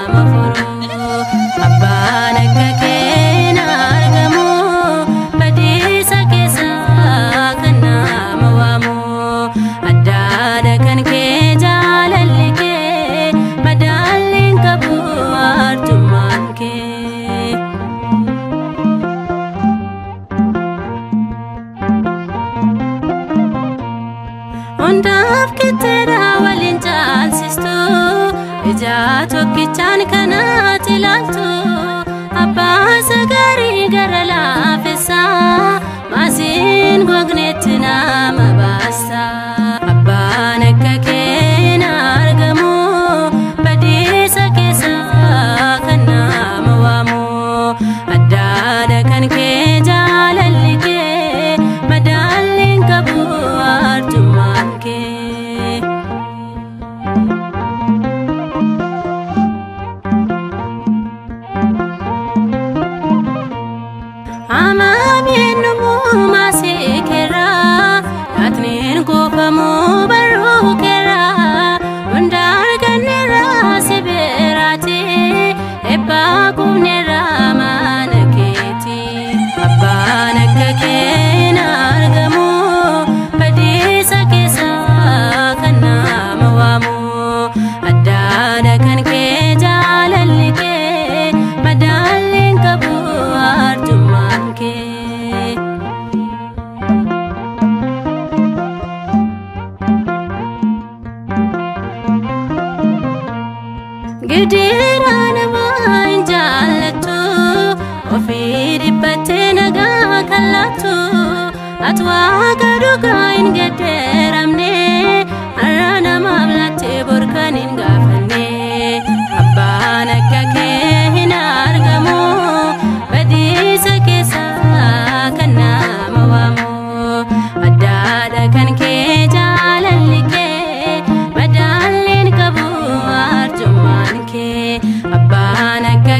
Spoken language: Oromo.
nama furu. Abbaan akka kee na argamu, badiisa keessa kan nama waamu. Addaadha kan kee jaalalli kee, madaalliin qabu arjummaan kee. Hundaaf qixxeedha waliin caalsistu, ija tokkichaan kanaatti ilaaltu. Abbaa sagarii gara laafessa, maasiin gogneetti nama baasta. Abbaan akka kee na argamu, badiisa keessa kan nama waamu. Addaadha kan kee jaalalli kee, madaalliin qabu arjummaan kee. Amaameen maasii keerraa, nyaatniin kuufamuu barruu keerraa, hunda arganneerraa si biraati, eebbaa quufneerraa mana keeti. Abbaan akka kee na argamu, badiisa keessa kan nama waamu. Addaadha kan kee jaalalli kee, madaalliin qabu arjummaan kee. Gidiraa namaa hin jaallattu, ofii dhiphattee nagaa kan laattu. Ati waaqa dhugaa hin geddeeramne, har'a namaaf laattee bor kan hin gaafanne. Abbaan akka kee hin argamu, badiisa keessa kan nama waamu. Addaadha kan kee jaalalli kee, madaalliin qabu arjummaan kee. Abbaan akka